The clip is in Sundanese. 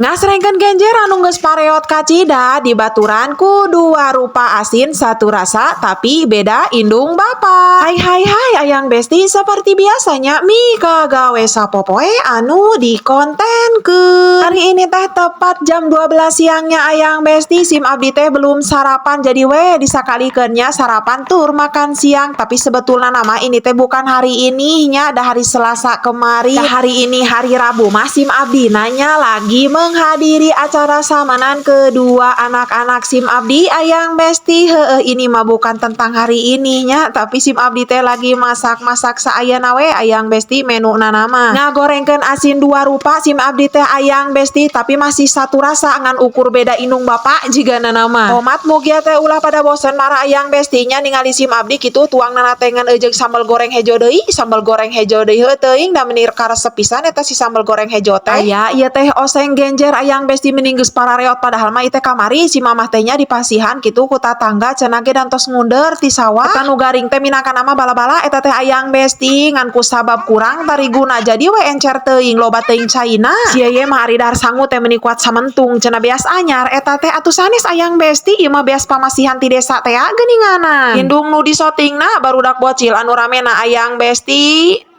Ngasrengkeun genjer anu geus pareot kacida dibaturan ku dua rupa asin satu rasa tapi beda indung bapa. Hai hai hai, Ayang Besti, seperti biasanya mikagawe sapopoe anu dikontenkeun. Hari ini teh tepat jam 12 siangnya, Ayang Besti, sim abdi teh belum sarapan, jadi we disakalikeun nya sarapan tur makan siang. Tapi sebetulnya nama ini teh bukan hari ini nya, ada hari Selasa kemarin. Nah, hari ini hari Rabu mah sim abdi nanya lagi menghadiri acara samanan kedua anak-anak sim abdi, Ayang Besti. Heeh, ini mah bukan tentang hari ini nya, tapi sim abdi teh lagi masak-masak saayana we, Ayang Besti. Menu nama ngagorengkeun asin dua rupa sim abdi teh, Ayang Besti, tapi masih satu rasa ngan ukur beda indung bapak jigana nama. Tomat mugia teh ulah pada bosen marah, Ayang Besti nya, ningali sim abdi kitu tuang nana teh ngan eujeung sambal goreng hejo deui, sambal goreng hejo deui. Heuh teuing da meni karesep pisan eta si sambal goreng hejo teh. Aya ieu teh oseng genjer, Ayang Besti, meni geus parareot, padahal mah ieu teh kamari si mamah teh nya dipasihan kitu ku tatangga, cenah ge dantos ngunder ti sawah. Eta nu garing teh minangka nama bala-bala eta teh, Ayang Besti, ngan ku sabab kurang tariguna jadi we encer teuing, loba teuing caina. Si Yeye mah ari dahar sangu teh meni kuat samentung, cenah beas anyar eta teh atuh sanes, Ayang Besti, ieu mah beas pamasihan ti desa teh geuninganan. Indung nu disotingna barudak bocil anu ramena, Ayang Besti.